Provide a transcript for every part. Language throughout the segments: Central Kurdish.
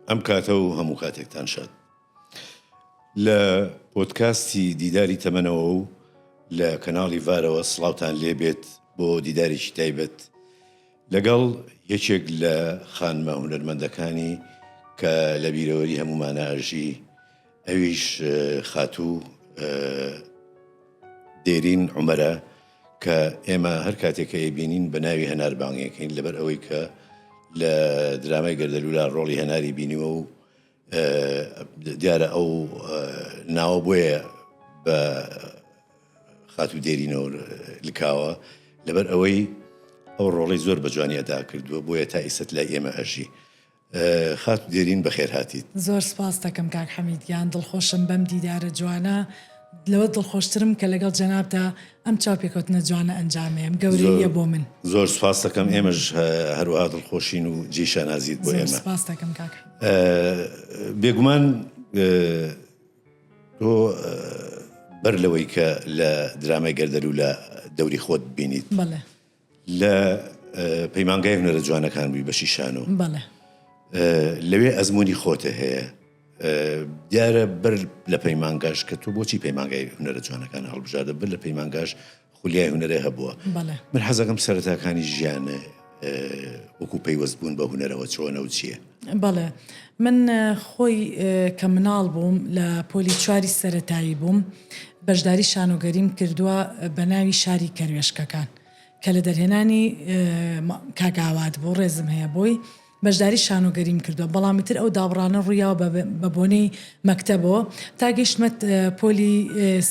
ئەم کاتە و هەموو کاتێکتان شاد. لە پۆدکاستی دیداری تەمەنەوە و لە کەناڵی ڤارەوە سڵاوتان لێبێت بۆ دیدارێکی تایبەت لەگەڵ یەکێک لە خانمە هونەرمەندەکانی کە لە بیرەوەری هەموومانە ئەژی ئەویش خاتوو دێرین عومەرە کە ئێمە هەر کاتێک کە ئەیبینین بە ناوی هەنار بانگەکەین لەبەر ئەوەی کە لە درامای گەردەلولا ڕۆڵی هەناری بینیوە و دیارە ئەو ناوە بۆیە بە خاتوو دێرینەوە لکاوە لەبەر ئەوەی ئەو ڕۆڵی زۆر بە جوانی ئەدا کردووە بۆیە تا ئیسەت لای ئێمە ئەژی خاتوو دێرین بەخێر هاتیت. زۆر سپاست دەکەم کاک حەمید گیان دڵخۆشم بەم دیدارە جوانە لەوە دڵخۆشترم کە لەگەڵ جەنابتا ئەم چاوپێکەوتنە جوانە ئەنجامەیەم گەورەییە بۆ من. زۆر سپاست دەکەم ئێمەش هەروەها دڵخۆشین و جێی شانازیت بۆ ئێمە. زۆر سپاست دەکەم کاک حەمید. بێگومان تۆ بەر لەوەی کە لە درامای گەردەلوولە دەوری خۆت ببینیت بەڵێ. لە پەیمانگای هونەرە جوانەکان بووی بەشی شانۆ. بەڵێ. لەوێ ئەزموونی خۆتە هەیە. دیارە بەر لە پەیمانگاش کە تۆ بۆچی پەیمانگای هونەرە جوانەکان هەڵبژاردە بەر لە پەیمانگاش خولیای هونەرێ هەبووە. بەڵێ. من حەزەکەم سەرەتاکانی ژیانێ وەکو پەیوەست بوون بە هونەرەوە چۆنە و چییە؟ بەڵێ من خۆی کە مناڵ بووم لە پۆلی چواری سەرەتایی بووم بەشداری شانۆگەریم کردووە بە ناوی شاری کەروێشکەکان کە لە دەرهێنانی کاک ئاوات بوو ڕێزم هەیە بۆی بەشداری شانۆگەریم کردووە بەڵام ئیتر ئەو دابڕانە ڕوویاوە بە بۆنەی مەکتەبەوە تا گەیشتمە پۆلی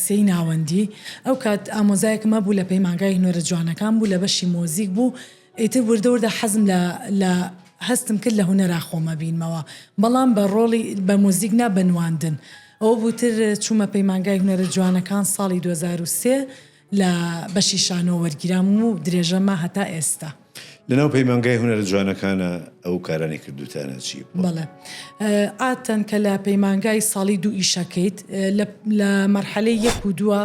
سێی ناوەندی ئەو کات ئامۆزایەکم هەبوو لە پەیمانگای هونەرە جوانەکان بوو لە بەشی مۆزیک بوو ئیتر وردە وردە حەزم لە لە هەستم کرد لە هونەرا خۆم ئەبینمەوە بەڵام بە ڕۆڵی بە مۆزیک نا بە نواندن ئەوە بوو تر چوومە پەیمانگای هونەرە جوانەکان ساڵی 2003 لە بەشی شانۆ وەرگیرام و درێژە ما هەتا ئێستا. لەناو پەیمانگای هونەرە جوانەکانا ئەو کارانەی کردووتانە چی بووە؟ بەڵێ عادەتەن کە لە پەیمانگای ساڵی دوو ئیشەکەیت لە لە مەرحەلەی یەک و دووە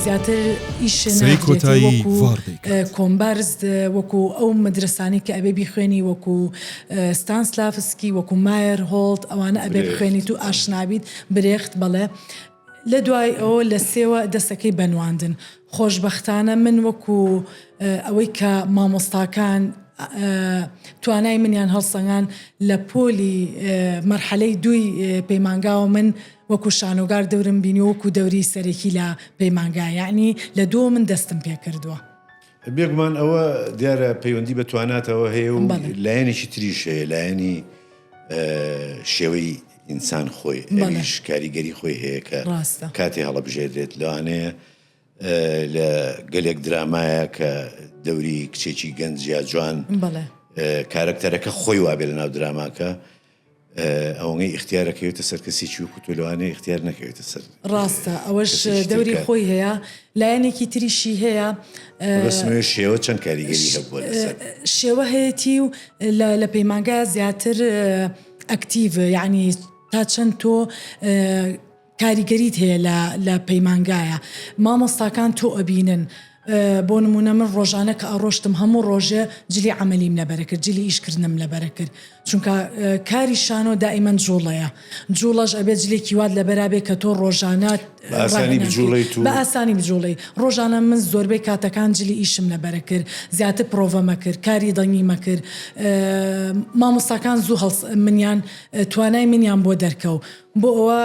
زیاتر ئیش قسەی ناکرێت کۆتایی وەکو ڤاڕ دەیکات. کۆمبارس وەکو ئەو مەدرەسانەی کە ئەبێ بیخوێنی وەکو ستانسلافسکی وەکو مایەر هۆڵد ئەوانە ئەبێ برێخت. بخوێنیت و ئاشنابیت برێخت بەڵێ لە دوای ئەوە لە سێوە دەسەکەی بە نواندن. خۆشبەختانە من وەکو ئەوەی کە مامۆستاکان توانای منیان هەڵسەنگان لە پۆلی مەرحەلەی دووی پەیمانگاوە من وەکو شانۆگار دەورم بینیوە وەکو دەوری سەرەکی لە پەیمانگا یەعنی لە دووەوە من دەستم پێکردووە. بێگومان ئەوە دیارە پەیوەندی بە تواناتەوە هەیە و بەڵێ. لایەنێکی تریش هەیە لایەنی شێوەی ئینسان خۆی بەڵێ. ئەویش کاریگەری خۆی هەیە کە ڕاستە. کاتێ هەڵەبژێردرێت لەوانەیە لە گەلێک درامایە کە دەوری کچێکی گەنج یا جوان بەڵێ. کارەکتەرەکە خۆی وابێ لەناو دراماکە ئەوەنەی ئیختیار ئەکەوێتە سەر کەسێکی وەکو تۆ لەوانەیە ئیختیار نەکەوێتە سەر ڕاستە ئەوەش کەسێکی تر دەوری کە خۆی هەیە لایەنێکی تریشی هەیە مەبەستم ئەوەیە شێوە چەند کاریگەری هەبووە لەسەر شێوە هەیەتی و لە لە پەیمانگا زیاتر ئەکتیڤ یعنی تا چەند تۆ کاریگەریت هەیە لە لە پەیمانگایە مامۆستاکان تۆ ئەبینن بۆ نمونە من ڕۆژانە کە ئەڕۆشتم هەموو ڕۆژێ جلی عەمەلیم لەبەرەکرد جلی ئیشکردنم لەبەرەکرد چونکە کاری شانۆ دائیمەن جوڵەیە جوڵەش ئەبێ جلێکی وات لەبەرا بێ کە تۆ ڕۆژانە بە ئاسانی بجوڵێیت و بە ئاسانی بجوڵێی ڕۆژانە من زۆربەی کاتەکان جلی ئیشم لەبەرەکرد زیاتر پرۆڤەمە کرد کاری دەنگیمە کرد مامۆستاکان زوو هەڵس منیان توانای منیان بۆ دەرکەو بۆ ئەوە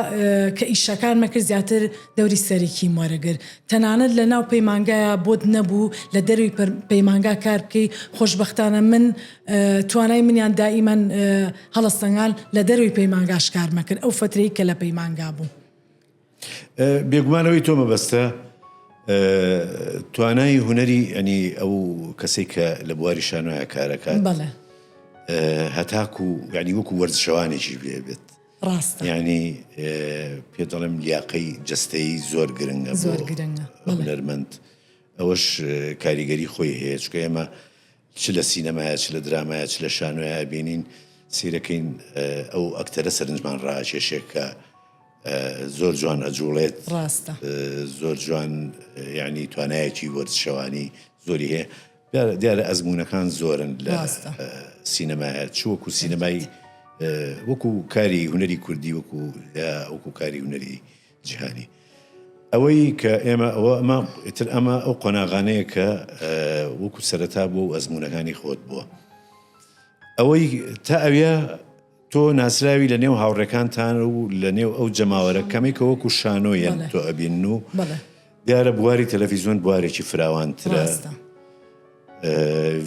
کە ئیشەکانمە کرد زیاتر دەوری سەرەکیم وەرەگرت. تەنانەت لە ناو پەیمانگایا بۆت نەبوو لە دەرەوی پەیمانگا کار بکەی، خۆشبەختانە من توانای منیان دائیمەن هەڵەسەنگان لە دەرەوەی پەیمانگاش کارمە کرد ئەو فەترەی کە لە پەیمانگا بووم. بێگومان ئەوەی تۆ مەبەستە توانای هونەری ئەنی ئەو کەسەی کە لە بواری شانۆیا کارەکات بەڵێ. هەتاکو یانی وەکو وەرزشەوانێکیش بێ بێت. ڕاستە. یانی پێت دەڵێم لیاقەی جەستەیی زۆر گرنگە بۆ زۆر گرنگە بەڵێ. هونەرمەند ئەوەش کاریگەری خۆی هەیە چونکە ئێمە چ لە سینەمایە چ لە درامایە چ لە شانۆیە ئەبینین سیرەکەین ئەو ئەکتەرە سەرنجمان ڕاکێشێ کە زۆر جوان ئەجوڵێت ڕاستە. زۆر جوان یعنی توانایەکی وەرزشەوانی زۆری هەیە دیارە ئەزموونەکان زۆرن لە ڕاستە. سینەمایە چ وەکو سینەمای ئەکید. وەکو کاری هونەری کوردی وەکو وەکو کاری هونەری جیهانی. ئەوەی کە ئێمە ئەوە ئەمە ئیتر ئەمە ئەو قۆناغانەیە کە وەکو سەرەتا بووە و ئەزموونەکانی خۆت بووە. ئەوەی تا ئەویە تۆ ناسراوی لە نێو هاوڕێکانتان و لە نێو ئەو جەماوەرە کەمەی کە وەکو شانۆیەن تۆ ئەبین و دیارە بواری تەلەفیزیۆن بوارێکی فراوانترە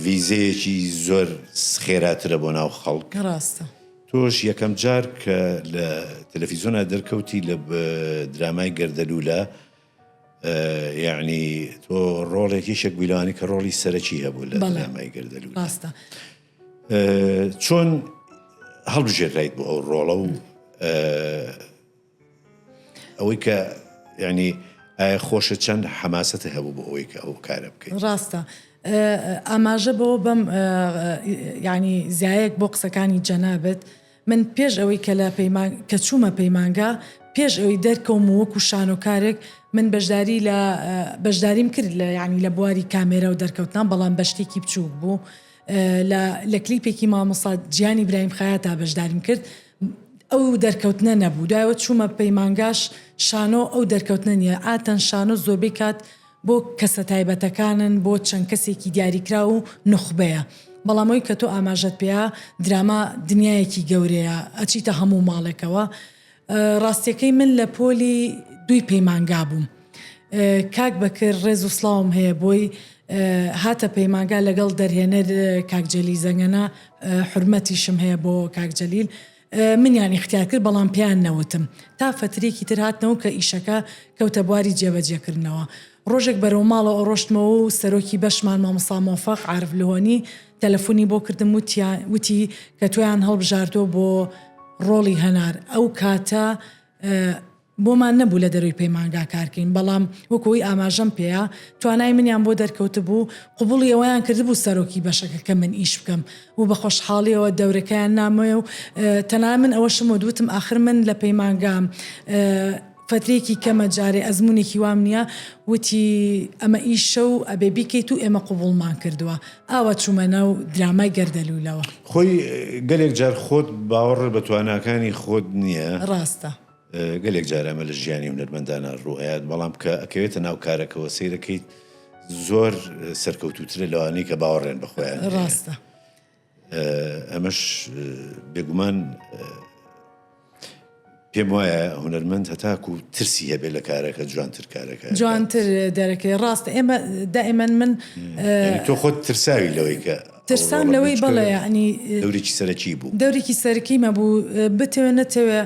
ڤیزەیەکی زۆر خێراترە بۆ ناو خەڵک ڕاستە. تۆش یەکەم جار کە لە تەلەفیزیۆنا دەرکەوتی لە درامای گەردەلوولە یعنی تۆ ڕۆڵێک یەکێک بووی لەوانەی کە ڕۆڵی سەرەکی هەبوو لە درامای گەردەلوولە ڕاستە. چۆن هەڵبژێرایت بۆ ئەو ڕۆڵە و ئەوەی کە یعنی ئایا خۆشە چەند حەماسەتە هەبوو بۆ ئەوەی کە ئەو کارە بکەیت؟ ڕاستە ئاماژە بەوە بەم یعنی زیایەک بۆ قسەکانی جەنابت من پێش ئەوەی کە لە پەیمان کە چوومە پەیمانگا پێش ئەوەی دەرکەوم و وەکو شانۆکارێک من بەشداری لە بەشداریم کرد لە یعنی لە بواری کامێرا و دەرکەوتنان بەڵام بە شتێکی بچووک بوو لە لە کلیپێکی مامۆستا جیانی برایم خەیاتا بەشداریم کرد ئەو دەرکەوتنە نەبوو دوایەوە چوومە پەیمانگاش شانۆ ئەو دەرکەوتنە نییە عاتەن شانۆ زۆربەی کات بۆ کەسە تایبەتەکانن بۆ چەند کەسێکی دیاریکراو و نوخبەیە بەڵام ئەوی کە تۆ ئاماژەت پێیا دراما دنیایەکی گەورەیە ئەچیتە هەموو ماڵێکەوە ڕاستیەکەی من لە پۆلی دووی پەیمانگا بووم کاک بەکر ڕێز و سڵاوم هەیە بۆی هاتە پەیمانگا لەگەڵ دەرهێنەر کاک جەلیل زەنگەنە حورمەتیشم هەیە بۆ کاک جەلیل منیان ئیختیار کرد بەڵام پێیان نەوتم تا فەترێکی تر هاتنەوە کە ئیشەکە کەوتە بواری جێبەجێکردنەوە ڕۆژێک بەرەو ماڵەوە ئەڕۆشتمەوە و سەرۆکی بەشمان مامۆستا مۆفەق عارف لهۆنی تەلەفونی بۆ کردم وتیان وتی کە تۆیان هەڵبژاردووە بۆ ڕۆڵی هەنار ئەو کاتە بۆمان نەبوو لە دەرەوەی پەیمانگا کار کەین بەڵام وەکو ئەوەی ئاماژەم پێیا توانای منیان بۆ دەرکەوتبوو قبوڵی ئەوەیان کردبوو سەرۆکی بەشەکە کە من ئیش بکەم و بە خۆشحاڵیەوە دەورەکەیان نامەوێ و تەنانەت من ئەوەشم وت وتم ئاخر من لە پەیمانگام فەترەیەکی کەمە جارێ ئەزموونێکی وام نییە وتی ئەمە ئیشە و ئەبێ بیکەیت و ئێمە قبوڵمان کردووە ئاوا چوومە ناو درامای گەردەلوولەوە. خۆی گەلێک جار خۆت باوەڕت بە تواناکانی خۆت نییە. ڕاستە. گەلێک جار ئەمە لە ژیانی هونەرمەندانا ڕوو ئەیات بەڵام کە ئەکەوێتە ناو کارەکەوە سەیرەکەیت زۆر سەرکەوتووترە لەوانەی کە باوەڕیان بە خۆیان هەیە. ڕاستە. ئەمەش بێگومان پێم وایە هونەرمەند هەتاکو ترسی هەبێ لە کارەکە جوانتر کارەکە جوانتر دەرەکەی ڕاستە ئێمە دائیمەن من تۆ خۆت ترساوی لەوەی کە ترسام لەوەی بەڵێ ینی دەورێکی سەرەکی بوو دەورێکی سەرەکی مەبوو بتەوێ نەتەوێ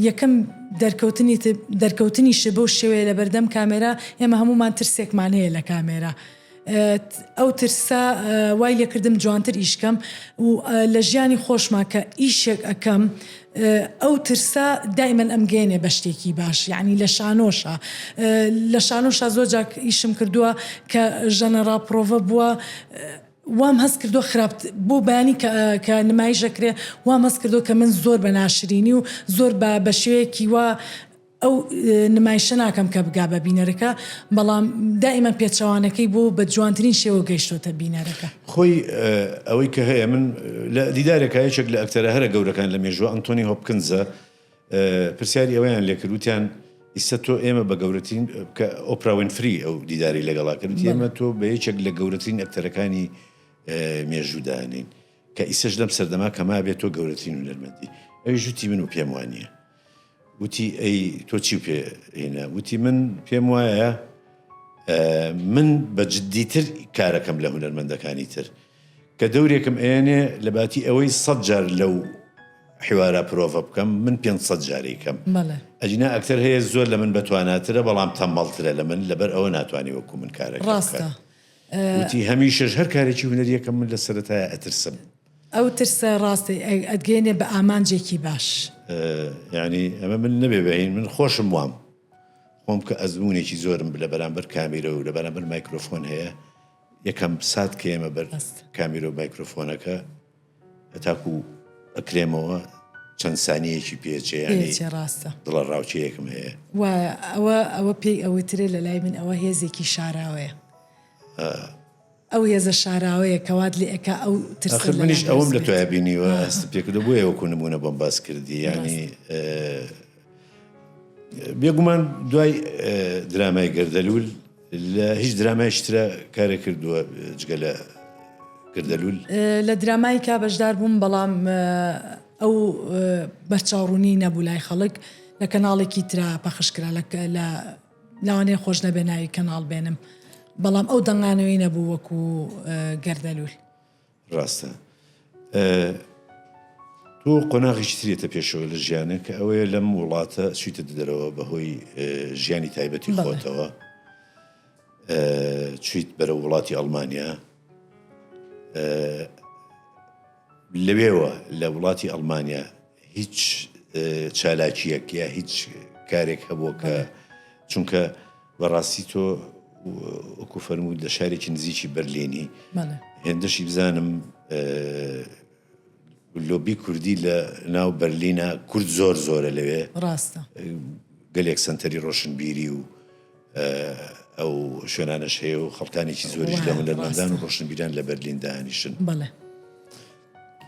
یەکەم دەرکەوتنی دەرکەوتنیشە بەو شێوەیە لە بەردەم کامێرا ئێمە هەمومان ترسێکمان هەیە لە کامێرا ئەو ترسە وای لێکردم جوانتر ئیش کەم و لە ژیانی خۆشما کە ئیشێک ئەکەم ئەو ترسە دایمەن ئەمگەیەنێ بە شتێکی باش یعنی لە شانۆشە لە شانۆشا زۆر جار ئیشم کردووە کە ژەنەڕا پرۆڤە بووە وام هەست کردووە خراپ بۆ بەیانی کە نمایش ئەکرێ وام هەست کردووە کە من زۆر بە ناشرینی و زۆر بە بە شێوەیەکی وا ئەو نمایشە ناکەم کە بگا بە بینەرەکە، بەڵام دائیمەن پێچەوانەکەی بووە و بە جوانترین شێوە گەیشتۆتە بینەرەکە. خۆی ئەوەی کە هەیە من لە دیدارێکا یەکێک لە ئەکتەرە هەرە گەورەکان لە مێژووە ئەنتۆنی هۆپکنزە پرسیاری ئەوەیان لێکرد وتیان ئیستا تۆ ئێمە بە گەورەترین کە ئۆپرا وینفری ئەو دیداری لەگەڵا کرد وتی ئێمە تۆ بە یەکێک لە گەورەترین ئەکتەرەکانی مێژوو دانین کە ئیسەش لەم سەردەما کە مابێت تۆ گەورەترین هونەرمەندی ئەویش وتی من و پێم وانییە وتی، ئەی تۆ چی پێ هینا؟ وتی، من پێم وایە من بە جدیتر کارەکەم لە هونەرمەندەکانی تر کە دەورێکم ئەیەنێ لە باتی ئەوەی سەد جار لەو حیوارا پرۆڤە بکەم من 500 جارەی کەم ئەجینا ئەکتەر هەیە زۆر لە من بەتواناترە بەڵام تەمبەڵترە لە من لەبەر ئەوە ناتوانانی وەکو من کارەکە ڕاستە وتی هەمیشەش هەر کارێکی هونەریەکەم من لە سەرەتایە ئەترسم. ئەو ترسە ڕاستە ئەتگەیەنێ بە ئامانجێکی باش. یانی ئەمە من نەبێ بە هین من خۆشم وام خۆم کە ئەزموونێکی زۆرم لە بەرامبەر کامیرە و لە بەرامبەر مایکرۆفۆن هەیە یەکەم سات کە ئێمە بەر کامیرە و مایکرۆفۆنەکە هەتاکو ئەکرێمەوە چەند سانیەکی پێچێ یانی ڕاستە دڵە ڕاوچەیەکم هەیە وایە ئەوە ئەوە پێی ئەوترێ لە لای من ئەوە هێزێکی شاراوەیە. ئەو هێزە شاراوەیە کە وات لێ ئەکا ئەو ترسەت ئاخر لەلا منیش ئەوەم دروست لە بێت. تۆیا بینیوە هەستم پێ کردووە بۆیە وەکوو نموونە بۆم باس کردی یانی بێگومان دوای درامای گەردەلوول لە هیچ درامایەکی ترا کارێ کردووە جگە لە گەردەلوول؟ لە درامایکا بەشدار بووم بەڵام ئەو بەرچاوڕوونی نەبوو لای خەڵک لە کەناڵێکی ترا پەخش کرا لە لەوانەیە خۆش نەبێ ناوی کەناڵ بێنم بەڵام ئەو دەنگانەوەی نەبوو وەکو گەردەلوول. ڕاستە تۆ قۆناغێکی ترێتە پێشەوە لە ژیانە کە ئەوەیە لەم وڵاتە چیتە دەرەوە بەهۆی ژیانی تایبەتی خۆتەوە چیت بەرەو وڵاتی ئەڵمانیا لەوێوە لە وڵاتی ئەڵمانیا هیچ چالاکیەک یا هیچ کارێک هەبووە کە چونکە بەڕاستی تۆ وەکو فەرمووت لە شارێکی نزیکی بەرلینی هێندەشی بزانم لۆبی کوردی لە ناو بەرلینە کورد زۆر زۆرە لەوێ ڕاستە گەلێک سنتەری ڕۆشنبیری و ئەو شوێنانەش هەیە و خەڵکانێکی زۆریش لە هونەرمەندان و ڕۆشنبیران لە بەرلین دانیشن بەڵێ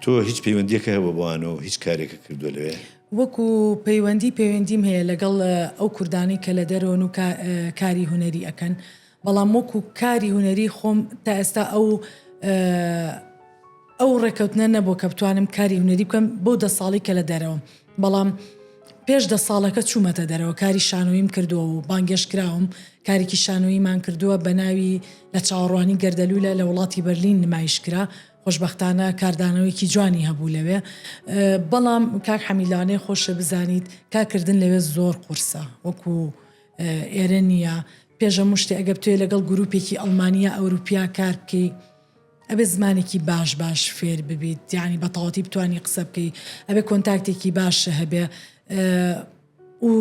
تۆ هیچ پەیوەندیەکە هەبوو بۆوان و هیچ کارێکە کردووە لەوێ؟ وەکو پەیوەندی پەیوەندیم هەیە لەگەڵ ئەو کوردانەی کە لە دەرەوەن و کاری هونەری ئەکەن بەڵام وەکو کاری هونەری خۆم تا ئێستا ئەو ئەو ڕێکەوتنە نەبووە کە بتوانم کاری هونەری بکەم بەو دە ساڵی کە لە دەرەوەم بەڵام پێش دە ساڵەکە چوومەتە دەرەوە کاری شانۆییم کردووە و بانگێشت کراوم کارێکی شانۆییمان کردووە بە ناوی لە چاوەڕوانی گەردەلوولە لە وڵاتی بەرلین نمایش کرا خۆشبەختانە کاردانەوەیەکی جوانی هەبوو لەوێ بەڵام کاک حەمید لەوانەیە خۆشە بزانیت کارکردن لەوێ زۆر قورسە وەکو ئێرە نییە پێش هەموو شتێ ئەگەر بتەوێت لەگەڵ گروپێکی ئەڵمانی یا ئەوروپیا کار بکەی ئەبێ زمانێکی باش باش فێر ببیت یعنی بە تەواوەتی بتانی قسە بکەی ئەبێ کۆنتاکتێکی باش هەبێ و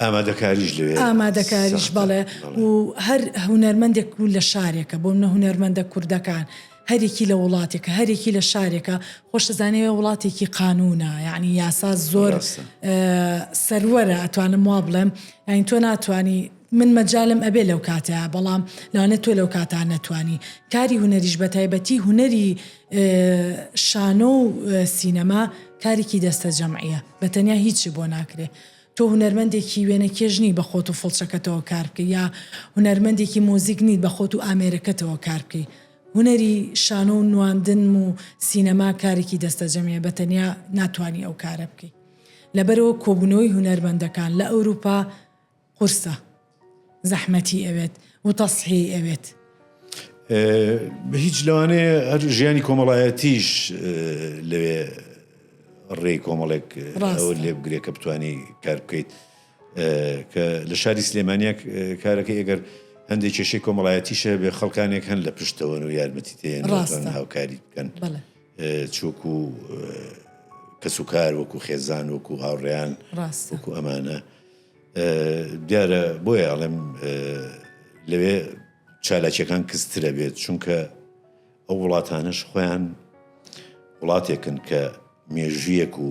ئامادەکاریش لەوێ ئامادەکاریش بەڵێ و هەر هونەرمەندێک و لە شارێکە بۆ منە هونەرمەندە کوردەکان هەرێکی لە وڵاتێکە هەرێکی لە شارێکە خۆشەزانێ وڵاتێکی قانونە یعنی یاسا زۆر سەروەرە ئەتوانم وا بڵێم یعنی تۆ ناتوانانی من مەجالم ئەبێ لەو کاتەیا بەڵام لەوانەیە تۆ لەو کاتا نەتوانی کاری هونەریش بەتایبەتی هونەری شانۆ و سینەما کارێکی دەستەجەمعیە بە تەنیا هیچی بۆ ناکرێ تۆ هونەرمەندێکی وێنەکێش نی بە خۆت و فڵچەکەتەوە کار بکەی یا هونەرمەندێکی مۆزیک نیت بە خۆت و ئامێرەکەتەوە کار بکەی هونەری شانۆ و نواندن و سینەما کارێکی دەستەجەمیە بە تەنیا ناتوانی ئەو کارە بکەی لەبەرئەوە کۆبوونەوەی هونەرمەندەکان لە ئەوروپا قورسە زەحمەتی ئەوێت و تەسحیەی ئەوێت. هیچ لەوانەیە هەر ژیانی کۆمەڵایەتیش لەوێ ڕێی کۆمەڵێک ئەوە لێ بگرێ کە بتانی کار بکەیت کە لە شاری سلێمانیا کارەکەی ئەگەر هەندێک کێشەی کۆمەڵایەتیش هەبێ خەڵکانێک هەن لە پشتەوەن و یارمەتی تێن هاوکاری بکەن چوەکو کەسوکار وەکو خێزان وەکو هاوڕێیان وەکو ئەمانە دیارە بۆیە ئەڵێم لەوێ چالاکیەکان کزترە بێت چونکە ئەو وڵاتانەش خۆیان وڵاتێکن کە مێژوویەک و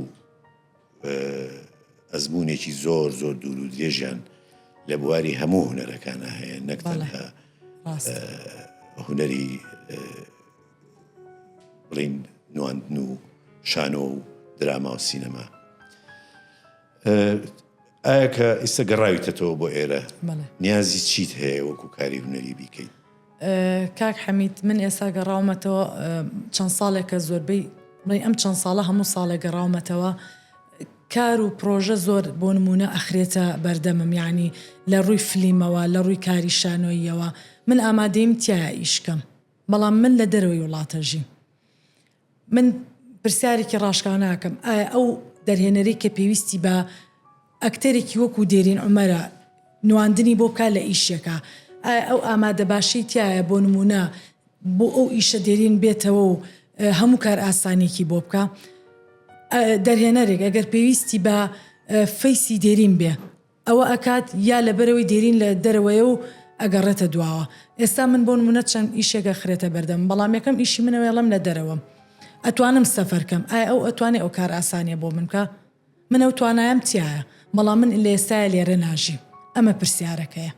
ئەزمونێکی زۆر زۆر دوور و درێژیان لە بواری هەموو هونەرەکانە هەیە نەک تەنها هونەری بڵین نواندن و شانۆ و دراما و سینەما ئایا کە ئیستا گەڕاویتەتەوە بۆ ئێرە نیازی چیت هەیە وەکو کاری هونەری بیکەیت؟ کاک حەمید من ئێستا گەڕاومەتەوە چەند ساڵێکە زۆربەی بڵێ ئەم چەند ساڵە هەموو ساڵێک گەڕاومەتەوە کار و پرۆژە زۆر بۆ نمونە ئەخرێتە بەردەمم یعنی لە ڕووی فلیمەوە لە ڕووی کاری شانۆییەوە من ئامادەیم تیا ئیشکەم بەڵام من لە دەرەوەی وڵاتە ژیم من پرسیارێکی ڕاشکاو ناکەم، ئایا ئەو دەرهێنەرەی کە پێویستی بە ئەکتەرێکی وەکو دێرین عومەرە نواندنی بۆ بکات لە ئیشێکا، ئایا ئەو ئامادەباشیی تیایە بۆ نموونە بۆ ئەو ئیشە دێرین بێتەوە و هەموو کارئاسانییەکی بۆ بکا؟ دەرهێنەرێک ئەگەر پێویستی بە فەیسی دێرین بێ، ئەوە ئەکات یا لەبەرئەوەی دێرین لە دەرەوەیە و ئەگەڕێتە دواوە ئێستا من بۆ نمونە چەند ئیشێک ئەخرێتە بەردەمم بەڵام یەکەم ئیشی من ئەوەیە ئەڵێم لە دەرەوەم ئەتوانم سەفەر کەم ئایا ئەو ئەتوانێ ئەو کار ئاسانیە بۆ من بکا من ئەو توانایەم تیایە بەڵام من لە ئێستایا لێرە ناژیم ئەمە پرسیارەکەیە.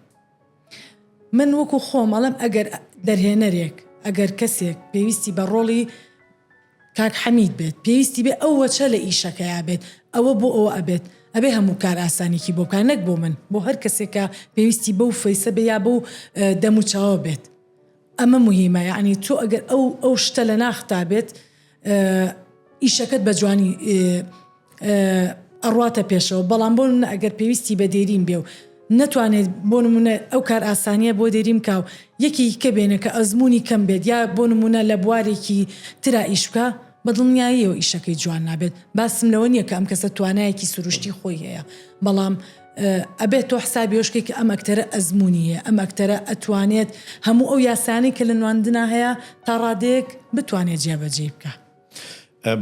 من وەکو خۆم ئەڵێم ئەگەر دەرهێنەرێک. ئەگەر کەسێک پێویستی بە ڕۆڵی کاک حەمید بێت پێویستی بێ ئەو وەچە لە ئیشەکەیا بێت ئەوە بۆ ئەوە ئەبێت ئەبێ هەموو کار ئاسانیکی بۆ بکا نەک بۆ من بۆ هەر کەسێک کە پێویستی بەو فەیسە بێ یا بەو دەم و چاوە بێت ئەمە موهیمە یەعنی تۆ ئەگەر ئەو ئەو شتە لە ناختا بێت ئیشەکەت بە جوانی ئەڕواتە پێشەوە بەڵام بۆ نمونە ئەگەر پێویستی بە دێرین بێ و نەتوانێت بۆ نمونە ئەو کار ئاسانیە بۆ دێرین بکا و یەکێکی کە بێنێ کە ئەزموونی کەم بێت یا بۆ نمونە لە بوارێکی ترا ئیش بکا بە دڵنیاییەوە ئیشەکەی جوان نابێت باسم لەوە نییە کە ئەم کەسە توانایەکی سروشتی خۆی هەیە بەڵام ئەبێت تۆ حسابی ئەوەش بکەی کە ئەم ئەکتەرە ئەزموونی هەیە ئەم ئەکتەرە ئەتوانێت هەموو ئەو یاسایانەی کە لە نواندنا هەیە تا ڕادەیەک بتوانێت جێبەجێی بکا.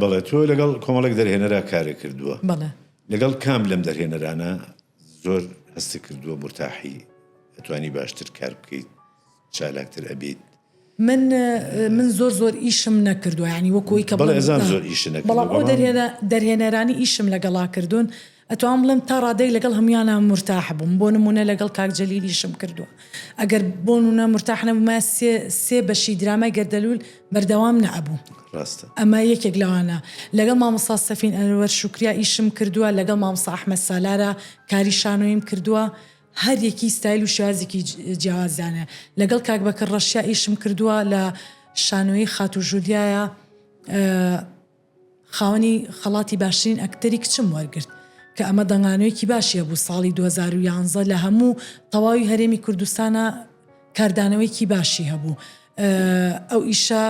بەڵێ تۆ لەگەڵ کۆمەڵێک دەرهێنەرا کارت کردووە. بەڵێ. لەگەڵ کام لەم دەرهێنەرانە زۆر هەستت کردووە مورتاحی ئەتوانی باشتر کار بکەیت چالاکتر ئەبیت؟ من من زۆر زۆر ئیشم نەکردووە یانی وەکو ئەوەی کە بەڵێ ئەزانم زۆر ئیشت نەکردووە بەڵام ئەو دەرهێنە دەرهێنەرانی ئیشم لەگەڵا کردوون ئەتوانم بڵێم تا ڕادەیەک لەگەڵ هەموویانا مورتاح بووم بۆ نموونە لەگەڵ کاک جەلیل ئیشم کردووە ئەگەر بۆ نموونە مورتاح نەبوومایە سێ سێ بەشی درامای گەردەلوول بەردەوام نەئەبوو ڕاستە. ئەمە یەکێک لەوانە. لەگەڵ مامۆستا سەفین ئەنوەر شوکریا ئیشم کردووە، لەگەڵ مامۆستا ئەحمەد سالارا کاری شانۆییم کردووە، هەر یەکی ستایل و شێوازێکی جیاوازیان هەیە. لەگەڵ کاک بەکر ڕەشیا ئیشم کردووە لە شانۆیی خاتوو ژولیایا خاوەنی خەڵاتی باشترین ئەکتەری کچم وەرگرت کە ئەمە دەنگانەوەیەکی باشی هەبوو ساڵی 2011 لە هەموو تەواوی هەرێمی کوردستانا کاردانەوەیەکی باشی هەبوو ئەو ئیشە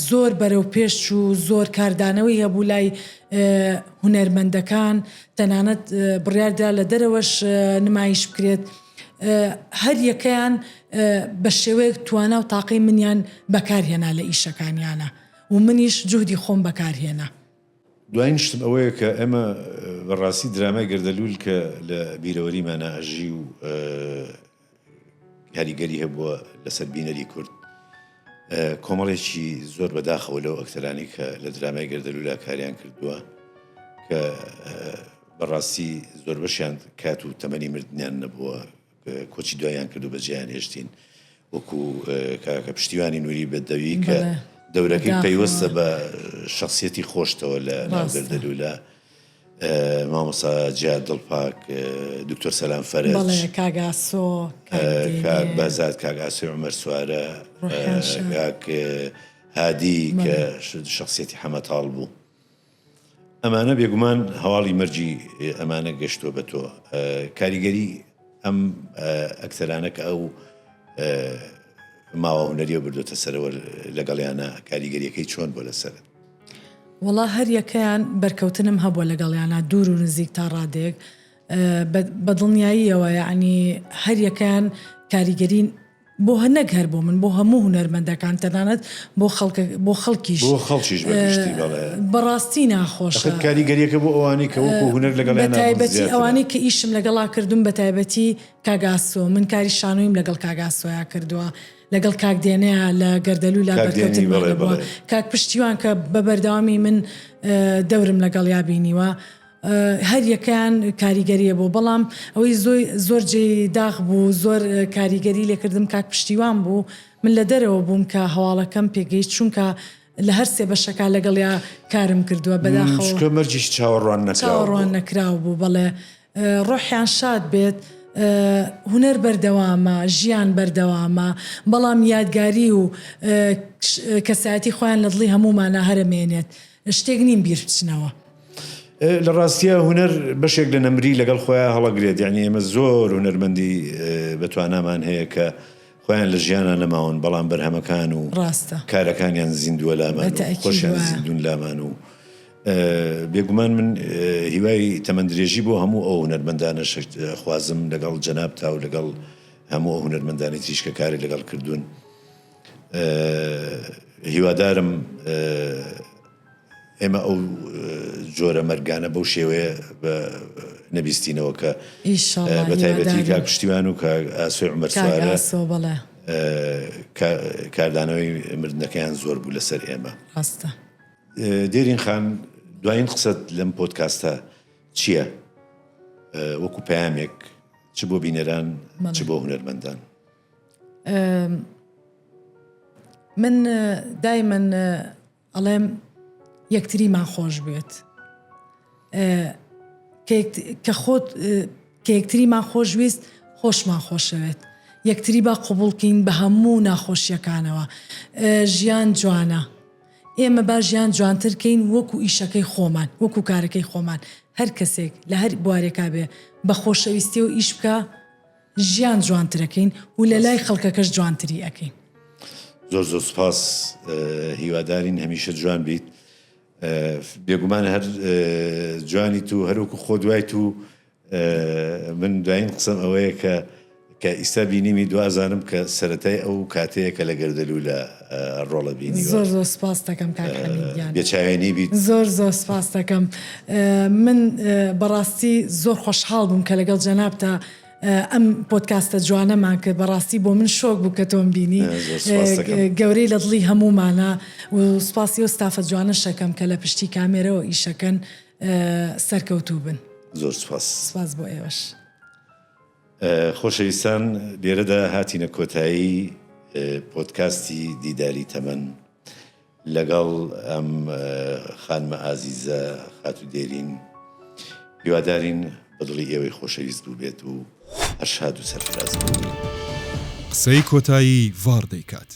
زۆر بەرەو پێش چوو زۆر کاردانەوەی هەبوو لای هونەرمەندەکان تەنانەت بڕیاردرا لە دەرەوەش نمایش بکرێت هەر یەکەیان بە شێوەیەک توانا و تاقەی منیان بەکارهێنا لە ئیشەکانیانە و منیش جوهدی خۆم بەکار هێنا. دوایین شتم ئەوەیە کە ئێمە بە ڕاستی درامای گەردەلوول کە لە بیرەوەریمانا ئەژی و کاریگەری هەبووە لەسەر بینەری کورد کۆمەڵێکی زۆر بەداخەوە لەو ئەکتەرانی کە لە درامای گەردەلوولا کاریان کردووە کە بەڕاستی زۆربەشیان کات و تەمەنی مردنیان نەبووە کۆچی دواییان کرد و بەجێیان هێشتین وەکو کاکە پشتیوانی نوری بەدەوی کە دەورەکەی پەیوەستە بە شخصیەتی خۆشتەوە لە ناوگەردەلوولە مامۆسا جیا دڵپاک دکتۆر سەلام فەرەج کاک ئاسۆ کاک بەزاد کاک ئاسۆی عومەر سوارە کاک هادی کە شخصیەتی حەمەتاڵ بوو ئەمانە بێگومان هەواڵی مەرگی ئەمانە گەشتووە بە تۆ کاریگەری ئەم ئەکتەرانە کە ئەو ماوە هونەریە بردوتە سەرەوە لەگەڵیانە کاریگەریەکەی چۆن بۆ لەسەرت؟ وەڵا هەر یەکەیان بەرکەوتنم هەبووە لەگەڵیانە دوور و نزیک تا ڕادەیەک بە دڵنیاییەوە یەعنی هەر یەکەیان کاریگەری بۆ نەک هەر بۆ من بۆ هەموو هونەرمەندەکان تەنانەت بۆ خەڵکە بۆ خەڵکیش بۆ خەڵکیش بە گشتی بەڵێ. بەڕاستی ناخۆشە. ئەخر کاریگەریەکە بۆ ئەوانەی کە وەکو هونەر لەگەڵیان نابوون زیاترە. بەتایبەتی ئەوانەی کە ئیشم لەگەڵا کردوون بەتایبەتی کاک ئاسۆ من کاری شانۆیم لەگەڵ کاک ئاسۆیا کردووە لەگەڵ کاک دێنەیا لە گەردەلوولا کاک دێنی بەرکەوتنمان بەڵێ هەبووە بەڵێ. کاک پشتیوان کە بە بەردەوامی من دەورم لەگەڵیا بینیوە هەر یەکەیان کاریگەری هەبوو بەڵام ئەوەی زۆی زۆر جێی داخ بوو زۆر کاریگەری لێکردم کاک پشتیوان بوو من لە دەرەوە بووم کە هەواڵەکەم پێگەیشت چونکە لە هەر سێ بەشەکە لەگەڵیا کارم کردووە بەداخەوە چونکە مەرجیش چاوەڕوان نەکراو چاوەڕوان بوو. نەکراو بوو بەڵێ ڕۆحیان شاد بێت هونەر بەردەوامە ژیان بەردەوامە بەڵام یادگاری و کەسایەتی خۆیان لە دڵی هەموومانا هەرەمێنێت شتێک نین بیر بچنەوە. لە ڕاستیا هونەر بەشێک لە نەمری لەگەڵ خۆیا هەڵەگرێت، یانی ئێمە زۆر هونەرمەندی بە توانامان هەیە کە خۆیان لە ژیانا نەماون بەڵام بەرهەمەکان و ڕاستە. کارەکانیان زیندووە لامان بە و تەئکید خۆشیان وایە. زیندوون لامان و بێگومان من هیوای تەمەن درێژی بۆ هەموو ئەو هونەرمەندانەش ئەخوازم لەگەڵ جەنابتا و لەگەڵ هەموو ئەو هونەرمەندانەی تریش کە کاری لەگەڵ کردوون هیوادارم ئێمە ئەو جۆرە مەرگانە بەو شێوەیە نەبیستینەوە کە بە تایبەتی کاک پشتیوان و کاک ئاسۆی عومەر سوارە کاردانەوەی مردنەکەیان زۆر بوو لەسەر ئێمە. ڕاستە. دێرین خان دوایین قسەت لەم پۆدکاستە چییە وەکو پەیامێک چ بۆ بینەران چ بۆ هونەرمەندان؟ من دایمەن ئەڵێم یەکتریمان خۆش بوێت کە خۆت کە یەکتریمان خۆشویست خۆشمان خۆشەوێت یەکتری با قوبوڵکەین بە هەموو ناخۆشیەکانەوە ژیان جوانە ئێمە با ژیان جوانتر کەین وەکو ئیشەکەی خۆمان وەکو کارەکەی خۆمان هەر کەسێک لە هەر بوارێکا بێ بە خۆشەویستیەوە ئیش بکا ژیان جوانترەکەین و لە لای خەڵکەکەش جوانتری ئەکەین. زۆر زۆر سوپاس هیوادارین هەمیشە جوان بیت بێگومان هەر جوانیت و هەروەکو خۆت وایت و من دوایین قسەم ئەوەیە کە کە ئیستا بینیمی دوازانم کە سەتای ئەو کاتەیە کە لە گەردەلوولە ڕۆڵە بینی زۆر زۆر سپاس دەکەم کاک حەمید گیان بێچاوێنی بیت زۆر زۆر سپاس دەکەم من بەڕاستی زۆر خۆشحاڵ بووم کە لەگەڵ جەنابتا ئەم پۆدکاستە جوانەمان کرد بەڕاستی بۆ من شۆک بوو کە تۆم بینی گەورەی لە دڵی هەموومانە و سپاسی و ستافە جوانەشەکەم کە لە پشتی کامێرەوە ئیشەکەن سەرکەوتوو بن. زۆر سوپاس. سوپاس بۆ ئێوەش. خۆشەویستان لێرەدا هاتینە کۆتایی پۆدکاستی دیداری تەمەن لەگەڵ ئەم خانمە ئازیزە خاتوو دێرین هیوادارین بە دڵی ئێوەی خۆشەویست بووبێت و هەر شاد و سەرفراز بن. قسەی کۆتایی ڤاڕ دەیکات.